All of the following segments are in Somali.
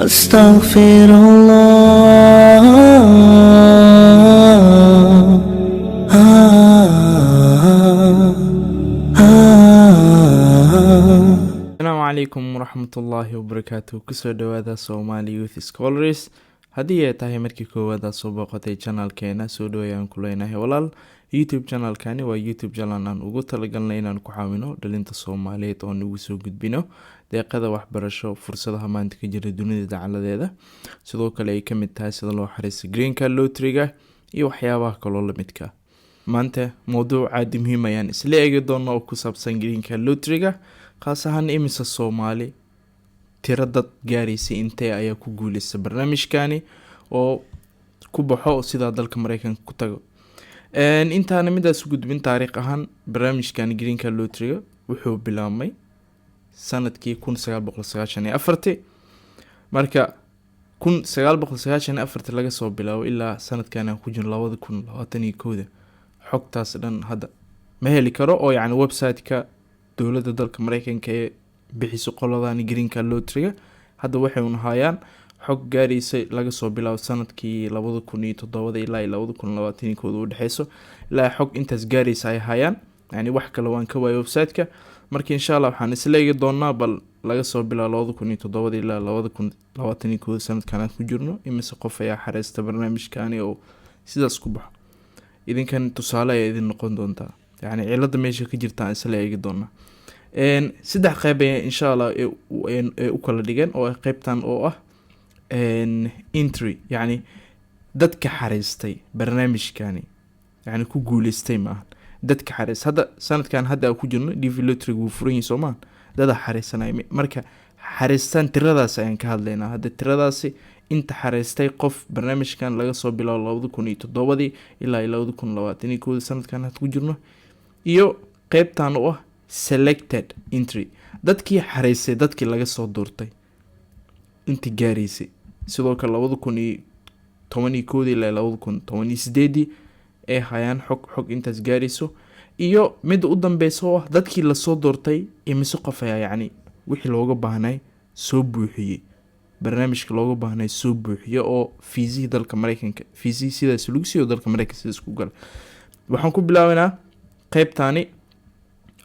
أستغفر الله. آه آه. Asalaamu calaykum waraxmatullaahi wabarakaatu. Kusoo dhawaada Somali Youth Scholars. Haddii ay tahay markii koowaad aad soo booqatay channelkeena, soo dhaweeyaan ku leenahay, walaal. YouTube channelkani waa YouTube channel aan ugu talagalnay inaan ku caawino dhalinta Soomaaliyeed oo nagu soo gudbino deeqada waxbarasho, fursadaha maanta ka jira dunida dacaladeeda, sidoo kale ay kamid tahay sida loo xariisto green card lotteryga iyo waxyaabaha kaloo lamidka. Maanta mowduuc aada muhiim ayaan isla eegi doona oo ku saabsan green card lotteryga, khaas ahaan imisa Soomaali, tiro dad gaaraysa intee ayaa ku guuleysta barnaamijkani oo ku baxo sidaa dalka Mareykanka ku tago. Intaana midaas u gudbin, taariikh ahaan barnaamijkan green card lotteryga wuxuu bilaabmay sanadkii 1994. Marka 1994 laga soo bilaabo ilaa sanadkan aan ku jirno, 2021-da, xogtaas dhan hadda ma heli karo oo yacni website-ka dowladda dalka Mareykanka ee bixiso qoladan green card lotteryga hadda waxay un hayaan xog gaaraysa laga soo bilaabo sanadkii 2007-da ilaa iyo 2021-da udhexeyso. Ilaa xog intaas gaaraysa ay hayaan, yani wax kale waan ka waayay website-ka. Marka insha Allah waxaan isla eegi doonaa bal laga soo bilaabo 2007-da ilaa 2021-da, sanadkan aan ku jirno, imise qof ayaa xareysta barnaamijkani oo sidaas ku baxo. Idinkan tusaale ayaa idin noqon doontaa, yacni cilada meesha ka jirta aan isla eegi doonaa. Saddex qeyb ayaa insha Allah ee u kala dhigeen, oo ah qeybtan oo ah entry, yacni dadka xareystay barnaamijkani, yacni ku guuleystay maahan, dadka xareys. Hadda sanadkan hadda aan ku jirno DV lottery wuu furan yahay, soomaan dada xareysanaya. Marka xareystaan tiradaas ayaan ka hadlaynaa hadda, tiradaasi inta xareystay qof barnaamijkan laga soo bilaabo 2007-dii ilaa iyo 2021-da, sanadkan hadda ku jirno. Iyo qeybtan oo ah selected entry, dadkii xareystay, dadkii laga soo doortay inta gaaraysay, sidoo kale 2011-dii ilaa 2018-dii ay hayaan xog intaas gaarayso. Iyo midda u dambeysa oo ah dadkii lasoo doortay, imise qof ayaa yacni wixii looga baahnay soo buuxiyey, barnaamijka looga baahnay soo buuxiye, oo fiisihii dalka Mareykanka, fiisihii sidaas lagu siiyo dalka Mareykanka sidaas ku gala. Waxaan ku bilaabanaa qeybtani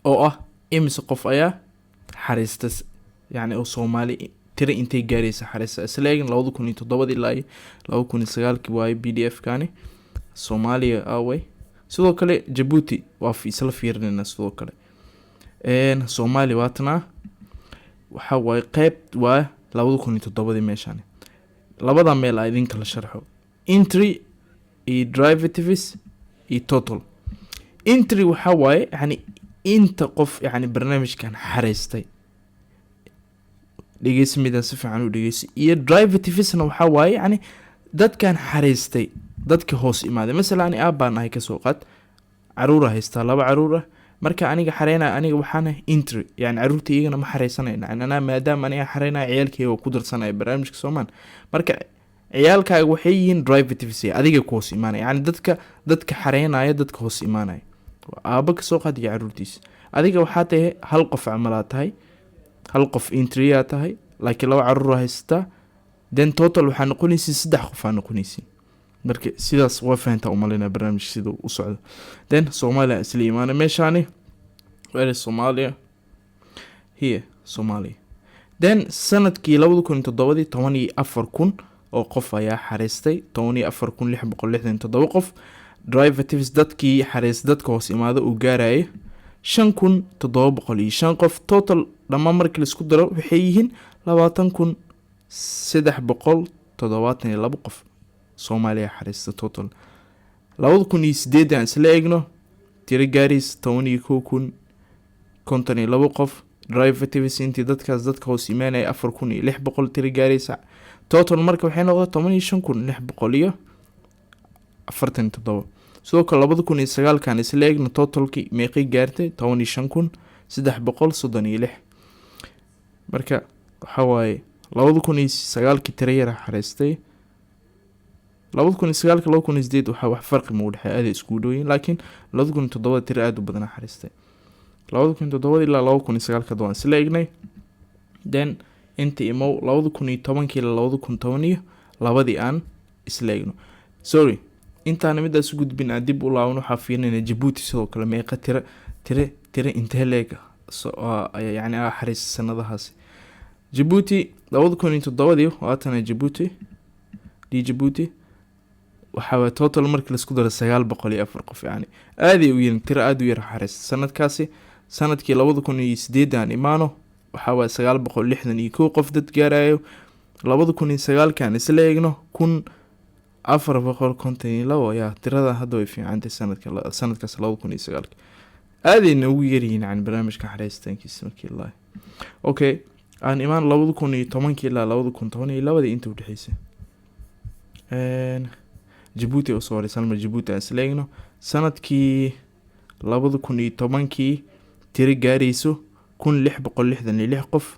oo ah imise qof ayaa xariista, yacni oo Soomaali tira intay gaaraysa xariista. Isla eegin 2007-dii ilaa iyo 2009-kii waaye PDF kani. Soomaaliya away, sidoo kale Jabuuti waa isla fiirinayna. Sidoo kale Soomaaliya waatanaa, waxa waaye qeyb waa 2007-dii. Meeshaan labada meel a idin kala sharxo: entry iyo derivatives iyo total. Entry waxaa waaye yani inta qof yani barnaamijkan xareystay. Dhegeysa midaan, si fiican u dhegeysa. Iyo derivativesna waxaa waaye yani dadkan xareystay dadka hoos imaaday. Masalan ani aab baan ahay, kasoo qaad, caruura haystaa, laba caruur ah. Marka aniga xareynaya, aniga waxaana entry, yani caruurta iyagana ma xareysanayna. Yani anaa maadaama aniga xareynaya, ciyaalkayga waa ku darsanaya barnaamijka, soomaan? Marka ciyaalkaaga waxay yihiin derivatives, adiga ku hoos imaanaya, yani dadka xareynaya dadka hoos imaanaya. Aabo kasoo qaad iyo caruurtiisa. Adiga waxaa tahay hal qof camalaa tahay, hal qof entry-yaa tahay, laakiin laba caruur haysataa. Then total waxaa noqonaysin saddex qof aa noqonaysin. Marka sidaas waa fahantaa umaleyna barnaamijka siduu u socdo. Then Soomaaliya isla imaana meeshaani. Where is Somalia? Here, Somalia. Then sanadkii 2007-dii 14,000 oo qof ayaa xareystay, 14,667 qof. Derivatives, dadkii xareystay, dadka hoos imaada uu gaarayay 5705 qof. Total dhammaan markii laisku daro waxay yihiin 20,372 qof Soomaaliya xareystay total. 2008 aan isla eegno, tiro gaaraysa 11,052 qof. Derivatives, intii dadkaas dadka hoos imaanaya, 4600 tiro gaaraysa. Total marka waxay noqda 15,647. Sidoo kale 2009-kan isla eegno, totalkii meeqay gaartay? 15,336. Marka waxaa waaye 2009-kii tiro yara xareystay. 2009-ka 2008 waxaa wax farqi ma u dhexeeya, aaday iskugu dhow yihiin, laakiin 2007 tiro aada u badan xareystay. 2007 ilaa 2009-ka waan isla eegnay. Then Inta imow, 2010-kii ilaa 2012-dii aan isla eegno. Sorry, intaana midaas u gudbin, aan dib u laaban. Waxaa fiirinayna Jabuuti sidoo kale, meeqa tire intee leeg yani aa xariisa sanadahaasi Jabuuti. 2007-dii waatana Jabuuti, d Jabuuti waxaa waay total markii laisku daro 904 qof. Yani aaday u yarin, tiro aada u yar xariista sanadkaasi. Sanadkii 2008 aan imaano, waxaa waay 961 qof dad gaarayo. 2009-kaan isla eegno, 1452. Ayaa tirada hadda way fiicantay sanadka, sanadkaas 2009-ka aadayna ugu yaryihiin yani barnaamijka xareystaankiisa markii lahay. Okay, aan imaan 2010-kii ilaa 2012-dii inta udhexeysay. Jabuuti usoo horay salma. Jabuuti aan isla eegno, sanadkii 2010-kii tiro gaarayso 1666 qof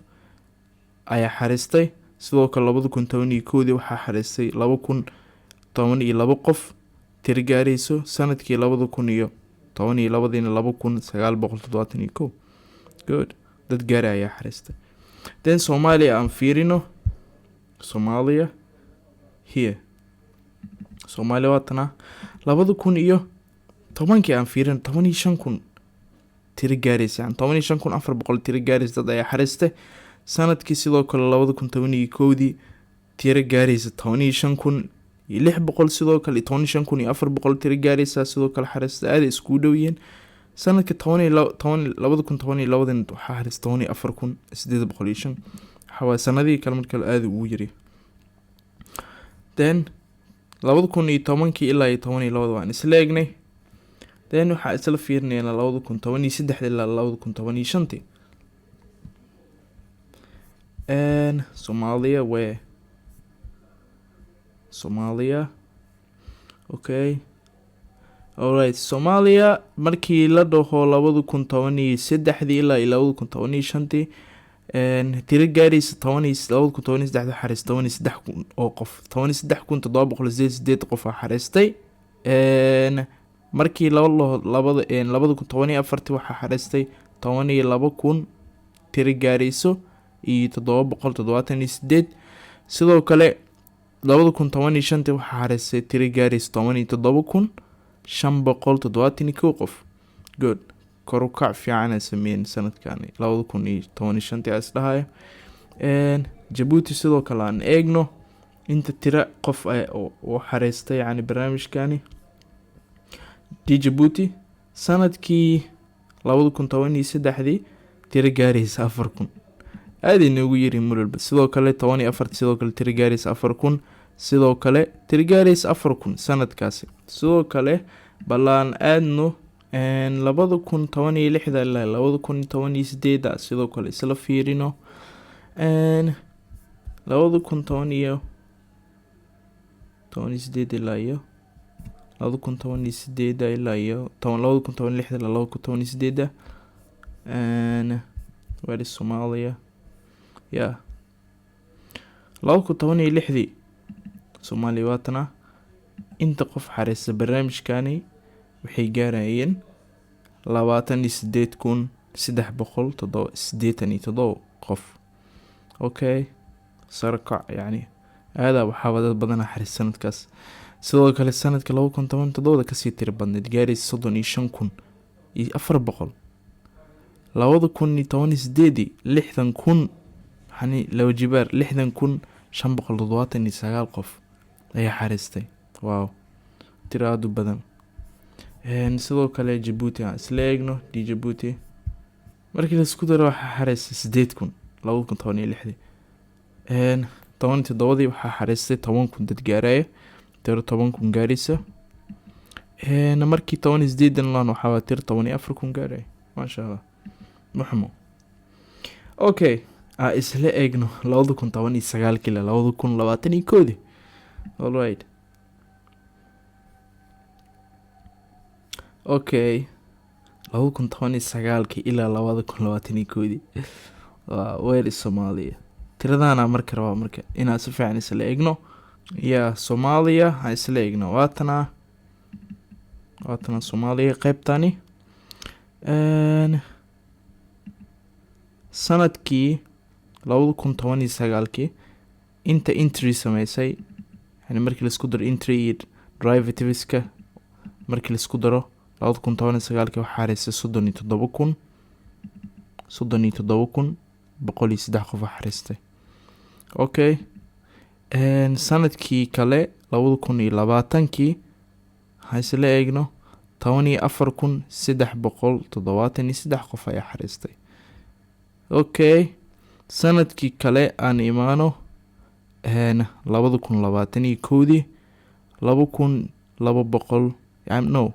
ayaa xariistay. Sidoo kale 2011-dii waxaa xariistay 2012 qof tiro gaarayso. Sanadkii 2012-diina 2971, good, dad gaari ayaa xariistay. Then Soomaaliya aan fiirino. Soomaaliya here, Soomaaliya waatana. 2010-kii aan fiirino, 15,000 tiro gaaraysa, yani 15,400 tiro gaaraysa dad ayaa xariistay sanadkii. Sidoo kale 2011-dii tiro gaaraysa 15,600, sidoo kale 15,400 tiro gaaraysa sidoo kale xariista. Aaday iskugu dhow yihiin. Sanadka toban iyo laba toban 2012-dan waxaa xariista 14,805. Waxaa sanadihii kale markale aada ugu yari. Then 2010-kii ilaa iyo 12-da waan isla eegnay. Then waxaa isla fiirinaynaa 2013-da ilaa 2015-tii. Soomaaliya, where Soomaaliya? Okay, alright, Soomaaliya markii la dhaho 2013-dii ilaa iyo 2015-tii, tiro gaaraysa toban iyo 2013 xariis 13,000 oo qof, 13,788 qof aa xariistay. Markii laba laho labada 2014-tii waxaa xariistay 12,000 tiro gaarayso iyo 778. Sidoo kale 2015-tii waxaa xariistay tiro gaarayso 17,571 qof. Good, kor u kac fiican ay sameeyeen sanadkani 2015-tii is dhahayo. Jabuuti sidoo kale aan eegno inta tira qof oo xareystay yani barnaamijkani di Jabuuti. Sanadkii 2013-dii tiro gaaraysa 4000, aaday noogu yari mulolba. Sidoo kale 14-ti sidoo kale tiro gaaraysa 4000, sidoo kale tiro gaaraysa 4000 sanadkaasi. Sidoo kale ballaan aadno 2016-da ilaa 2018-da, sidoo kale isla fiirino labada kun toban iyo toban iyo sideed ilaa iyo 2018-da ilaa iyo toban 2016-da ilaa 2018-da. Where is Somalia? Yeah, 2016-dii Soomaaliya waatana. Inta qof xareysta barnaamijkani waxay gaarayeen 28,387 qof. Okay, sare kac yacni aadaa waxaaba dad badana xariis sanadkaas. Sidoo kale sanadka 2017-da kasii tiri badneyd, gaaraysa 35,400. 2018-dii 60,000, yani laba jibaar, 60,579 qof ayaa xariistay. Wow, tiro aada u badan. Sidoo kale Jabuuti aan isla eegno. D Jabuuti markii laisku daro waxaa xareystay 8000 2016-dii. 17-dii waxaa xareystay 10,000 dad gaaraya, tiro 10,000 gaaraysa. Markii 18-dan lan waxaa tiro 14,000 gaaraya. Maasha Allah, muxumo. Okay, aa isla eegno 2019-kii ilaa 2021-dii. Alright, okay, 2019-kii ilaa 2021-dii waa where is Soomaaliya? Tiradana marka rabaa marka inaan si fiican isla eegno. Ya, Soomaaliya ha isla eegno. Waatana, waatana Soomaaliya qeybtani. Sanadkii 2019-kii inta entry sameysay, yani markii laisku daro entry iyo derivativeska markii laisku daro, 2019-kii waxaa xareystay 37,103 qof xareystay. Okay, sanadkii kale, 2020-kii, ha isla eegno, 14,373 qof ayaa xareystay. Okay, sanadkii kale aan imaano, 2021-dii, 2,200, no,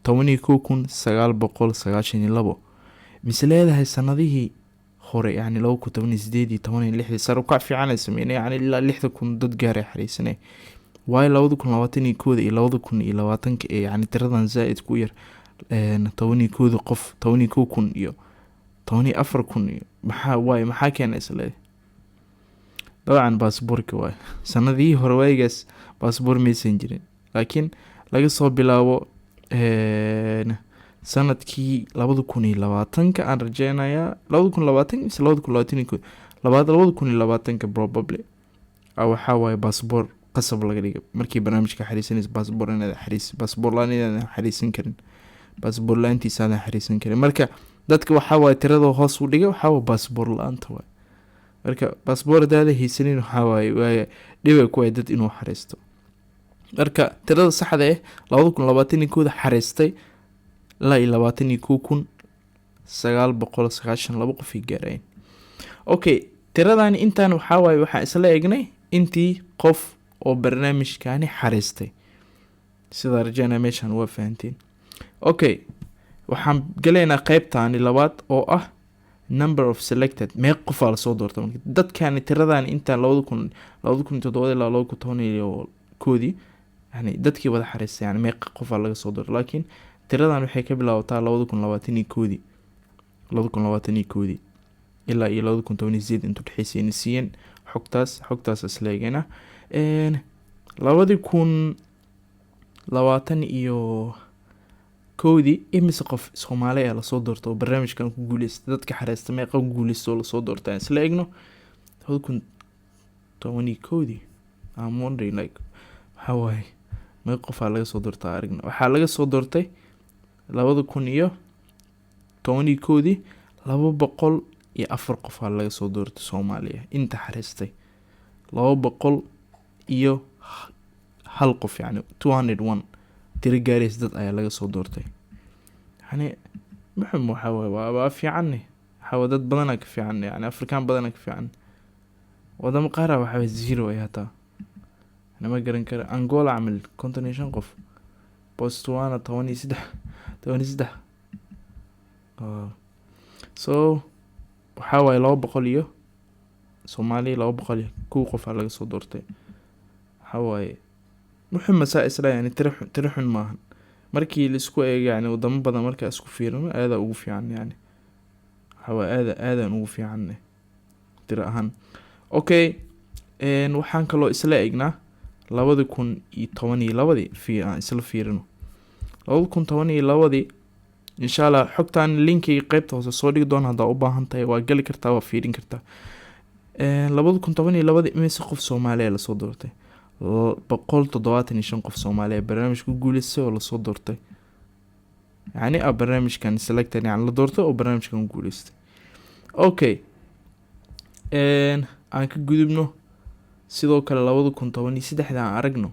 11,992. Mise leedahay sanadihii hore, yani 2018 iyo 16-dii, sare ukac fiican ay sameynay, yani ilaa 60,000 dad gaaray xariisanay, waayo 2021-da iyo 2020-ka ee yani tiradan zaa-id ku yar, 11-da qof, 11,000 iyo 14,000 iyo maxaa waaye? Maxaa keena isleedahay? Dabcan baasboorka waaye. Sanadihii hore waayigaas baasboor maysan jirin, laakiin laga soo bilaabo sanadkii 2020-ka aan rajeynayaa, 2020 mise 2021, 2020-ka probably, waxaa waaye baasboor qasab laga dhigay. Markii barnaamijka xariisanaysa baasboor inaad xariis, baasboor la-aan inaadan xariisan karin, baasboor la-aantiisa aadan xariisan karin. Marka dadka waxaa waaye tirada hoos u dhigay waxaa waaye baasboor la-aanta waay. Marka baasboor hadaada haysanin, waxaa waaye waaya dhibay ku waay dad inuu xariisto. Marka tirada saxda ah 2021-da xariistay ilaa iyo 21,992 qof ay gaarayeen. Okay, tiradani intaan waxaa waaye waxaan isla eegnay intii qof oo barnaamijkani xariistay. Sidaa rajeynaya meeshan waa fahanteen. Okay, waxaan galaynaa qeybtani labaad oo ah number of selected, meeq qofaa lasoo doorta. Marka dadkani tiradani intaan 2007 ilaa 2011-dii, yani dadkii wada xariistay, yani meeq qofaa laga soo doorta. Laakiin tiradan waxay ka bilaabataa 2021-dii, 2021-dii ilaa iyo 2018 intu dhexeysayna siiyeen xogtaas isla eegayna. 2021-dii imise qof Soomaali ayaa lasoo doorta oo barnaamijkan ku guuleystay? Dadka xareysta meeqa ku guuleysta oo lasoo doorta aan isla eegno. 2011-dii, I'm wondering, like, waxaa waaye meeqa qofaa laga soo doorta? Aragna, waxaa laga soo doortay 2011-dii 204 qofaa laga soo doortay Soomaaliya. Inta xareystay 201 qof, yani 201 tiro gaaraysa dad ayaa laga soo doortay. Yani muxum waxaa waaye waa fiicanne, waxaa waye dad badanaa ka fiican, yani Afrikaan badanaa ka fiican. Wadamo qaara waxaa waye zero ay hataa, nama garan kara. Angola camal 55 qof, Botswana 13, 13. So waxaa waaye 200 iyo Soomaaliya 201 qof aa laga soo doortay. Waxaa waaye muxuma saa isla, yani tiro xun maahan markii laisku eego, yani wadamo badan markaa isku fiirino aadaa ugu fiican, yani waxaa waaye aadaan ugu fiicanne tiro ahaan. Okay, waxaan kaloo isla eegnaa 2012-dii, aan isla fiirino 2012-dii. Insha Allah xogtan linkiga qeybta hoose soo dhigi doona, haddaa u baahan tahay waa geli kartaa, waa fiirin kartaa. 2012-dii imise qof Soomaaliya lasoo doortay? 175 qof Soomaaliya barnaamij ku guuleystay oo lasoo doortay, yacni a barnaamijkan selected, yani la doortay oo barnaamijkan ku guuleystay. Okay, aan ka gudubno. Sidoo kale 2013-da aan aragno.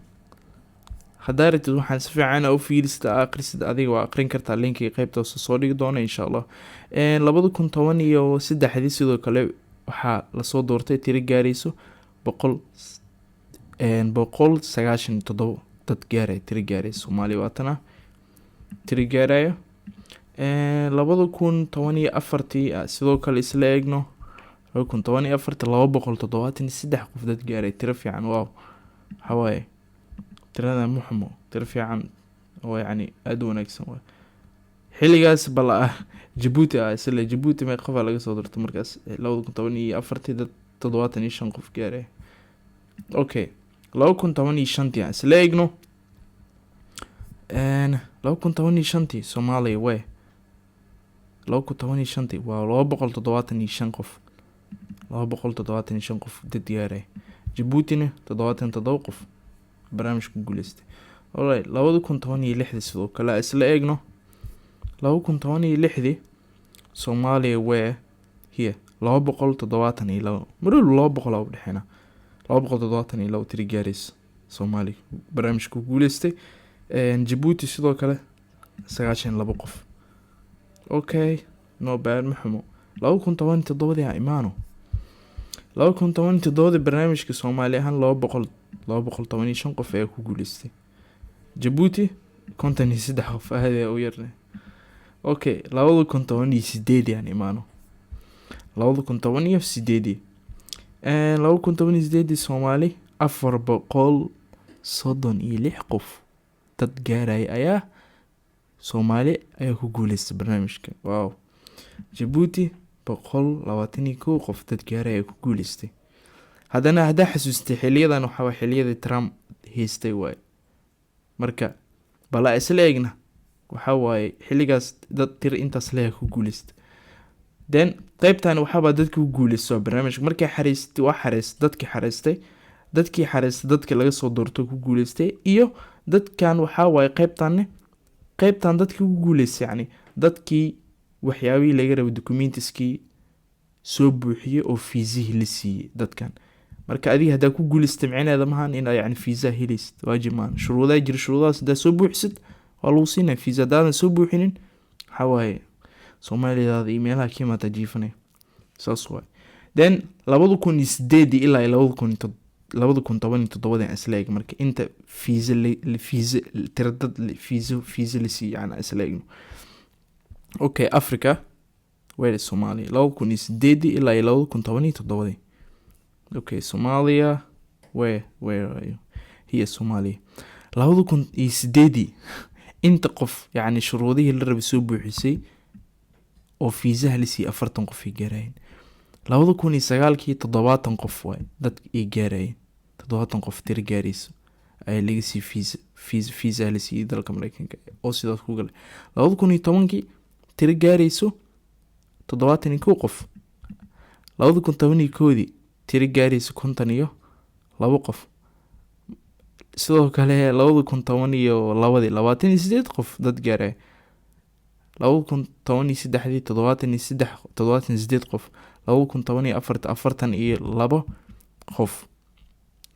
Haddaa rabtid waxaan si fiican u fiirisida, akhrisid adiga, waa aqrin kartaa, linkiga qeybta hoose soo dhigi doona insha Allah. 2013-dii sidoo kale waxaa lasoo doortay tiro gaarayso 197 dad gaaraya, tiro gaaraysa Soomaaliya, waatana tiro gaaraya. 2014-tii sidoo kale isla eegno. 2014-tii 273 qof dad gaaray, tiro fiican. Wow, waxaa waaye tirada muxumo, tiro fiican oo yacni aada u wanaagsan waay xilligaas. Bal ah Jabuuti ah isle, Jabuuti meeq qofaa laga soo doortay markaas 2014-tii? Dad 75 qof gaaray. Okay, 2015-tii aan isla eegno. 2015-tii Soomaaliya we 2015-tii waa 275 qof. 275 qof dad gaaraya. Jabuutina 77 qof barnaamij ku guuleystay. Alright, 2016-dii sidoo kale isla eegno. 2016-dii Soomaaliya were here 272, marwalba 200 aa udhexeena, 272 tiri gaaraysa Soomaaliya barnaamijka ku guuleystay. Jabuuti sidoo kale 92 qof. Okay, no bad, ma xumo. 2017-dii ha imaano. 2017-dii barnaamijka Soomaali ahaan 215 qof ayaa ku guuleystay. Jabuuti 53 qof, aad ayaa u yarne. Okay, 2018-dii aan imaano. 2018-dii, 2018-dii Soomaali 436 qof dad gaaraya ayaa Soomaali ayaa ku guuleystay barnaamijka. Wow. Jabuuti 121 qof dad gaaraya ayaa ku guuleystay. Haddana haddaa xasuustay, xiliyadan waxaa waay xiliyadii Trump haystay waaye. Marka bala isla eegna, waxaa waaye xilligaas dad tir intaas leeya ku guuleystay. Then qeybtan waxaabaa dadka ku guuleysto barnaamijka markay xareystay, waa xareys dadkii xareystay, dadkii xareystay, dadka laga soo doorto ku guuleystay. Iyo dadkan waxaa waaye qeybtanne, qeybtan dadkii ku guuleystay, yacni dadkii waxyaabihii laga rabay, documentiskii soo buuxiyey oo fiisihii la siiyey dadkan. Marka adiga haddaa ku guuleystay, micneheeda mahan inaa yani fiisaha helaysid, waajib maahan. Shuruudaa jira, shuruudahaas haddaa soo buuxisid waa lagu siinaya fiisa. Haddaadan soo buuxinin, waxaa waaye Soomaaliyadaada iyo meelaha ka imaata jiifanaya, saas waay. Then 2008-dii ilaa iyo 2017-dii aan isla eeg. Marka inta fiisa fiisa tira dad fiisa la siiyey yani isla eegno. Okay, Africa, where is Somalia? 2008-dii ilaa iyo 2017-dii. Okay, Somalia, where are you? Here, Somalia. 2008-dii inta qof yacni shuruudihii la rabay soo buuxisay oo fiisaha la siiyey, 40 qof ay gaarayeen. 2009-kii 70 qof waay dad ay gaarayeen, 70 qof tiro gaarayso ayaa laga siiyey fiisaha la siiyey dalka Mareykanka oo sidaas ku galay. 2010-kii tiro gaarayso 71 qof. 2011-dii tiro gaarayso 52 qof. Sidoo kale 2012-dii 28 qof dad gaaraya. 2013-dii 73, 78 qof. 2014-ta 42 qof.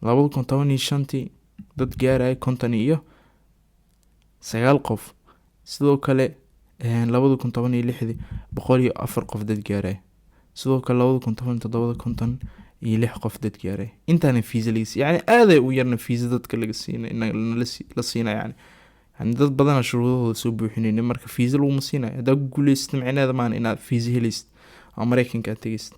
2015-tii dad gaaraya 59 qof. Sidoo kale 2016-dii 104 qof dad gaaraya. Sidoo kale 2017-da 56 qof dad gaaraya. Intaana fiisa laga siiy, yani aaday u yarna fiisa dadka laga siina la siina. Yani dad badana shuruudahooda soo buuxinayna, marka fiisa laguma siinayo. Haddaa ku guuleysid, micneheeda maan inaad fiisa helaysid ama Mareykanka aad tegeysid.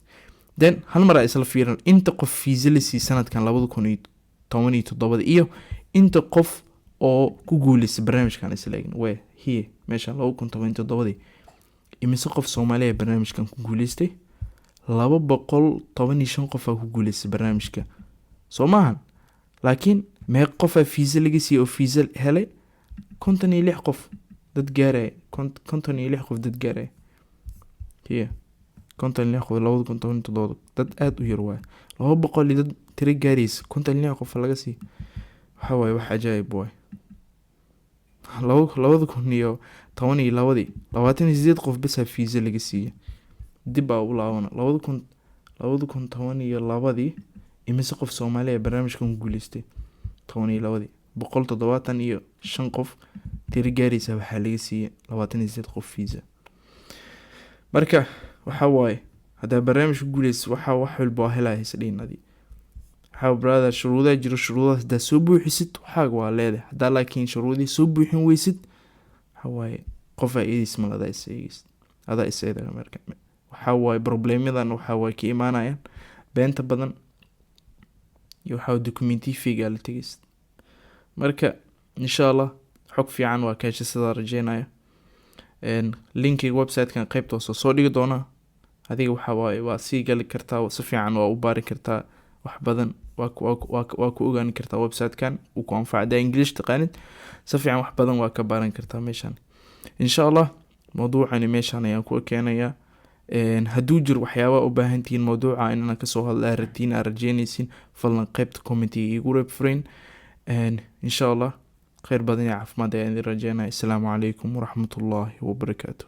Then hal mar aa isla fiiran inta qof fiisa la siiyey sanadkan 2017-da iyo inta qof oo ku guuleystay barnaamijkan isla eegn. We here, meeshan 2017-dii imise qof Soomaaliya barnaamijkan ku guuleystay? 215 qof aa ku guuleystay barnaamijka, soo maahan? Laakiin meeq qofaa fiisa laga siiyey oo fiisa helay? 56 qof dad gaaraya, 56 qof dad gaaraya. Here, 56 qof 2017-da, dad aada u yar waay. 200 iyo dad tiro gaaraysa, 56 qof laga siiy, waxa waaye wax cajaayib waay. 2012-dii 28 qof besaa fiisa laga siiyey. Dib baa u laabana 2012-dii imise qof Soomaaliya ee barnaamijkan ku guuleystay? 12-dii 175 qof tiro gaaraysa waxaa laga siiyey 28 qof fiisa. Marka waxa waaye haddaa barnaamij ku guuleysa, waxa wax walba waa helaya isdhihin adi. Waxaa, brother, shuruudaa jiro. Shuruudahaas haddaa soo buuxisid, waxaaga waa leedahay. Haddaa laakiin shuruudihii soo buuxin weysid, waxa waaye qofaa eediis mal, adaa is eegeysid, adaa is eedaga. Marka waxaa waaye problemyadan waxaa waaye ka imaanayaan beenta badan iyo waxaa documenti fake aa la tegeysid. Marka insha Allah xog fiican waa ka heshay sidaa rajeynaya. Linkiga website-kan qeybta hoose soo dhigi doonaa. Adiga waxa waaye waa sii gali kartaa, si fiican waa u baari kartaa, wax badan waa ku ogaani kartaa. Website-kan uu ku anfaca hadaa English taqaanid, si fiican wax badan waa ka baran kartaa meeshan. Insha Allah mawduucani meeshan ayaan ku keenayaa. Hadduu jiro waxyaaba u baahantihiin mawduuca inaan kasoo hadla rabtiin, aad rajeynaysiin, fadlan qeybta commentiga igu reeb friend. Insha Allah kheyr badan iyo caafimaad ayaan idin rajeynaya. Asalaamu calaykum waraxmatullaahi wabarakaatu.